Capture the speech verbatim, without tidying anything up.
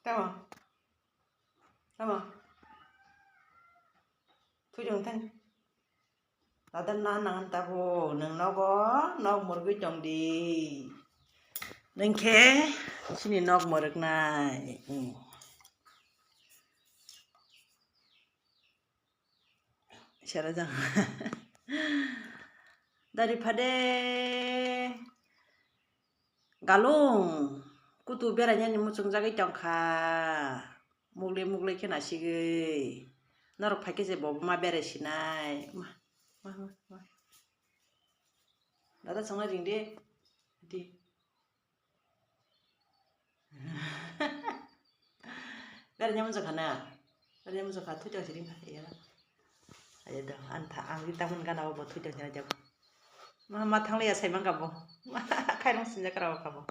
Tamo? Tamo? Thui tong thani. Ladan na nang tabo, nwng nogo, nok mwrwgwi tong di. Nwng khe chini nok mwrwknai. Hmm. Sera jang. Dari phade galung kutu berainani muchungjagwi tongkha. Mugli mugli khe nasigwi. Norok phaikhe je bo ma berai sinai. Ma, ma, ma, ma. Dada chwngno ring de. Di. Beraina muchungkha na? Beraina muchungkha, thwi tong siring kha, iya. Ayo do, ang tha, ang ri tamoni gana bo thwi tong siring jago. Ma, ma thangliya sai mangka bo. Khairong sinja kara bo kha bo.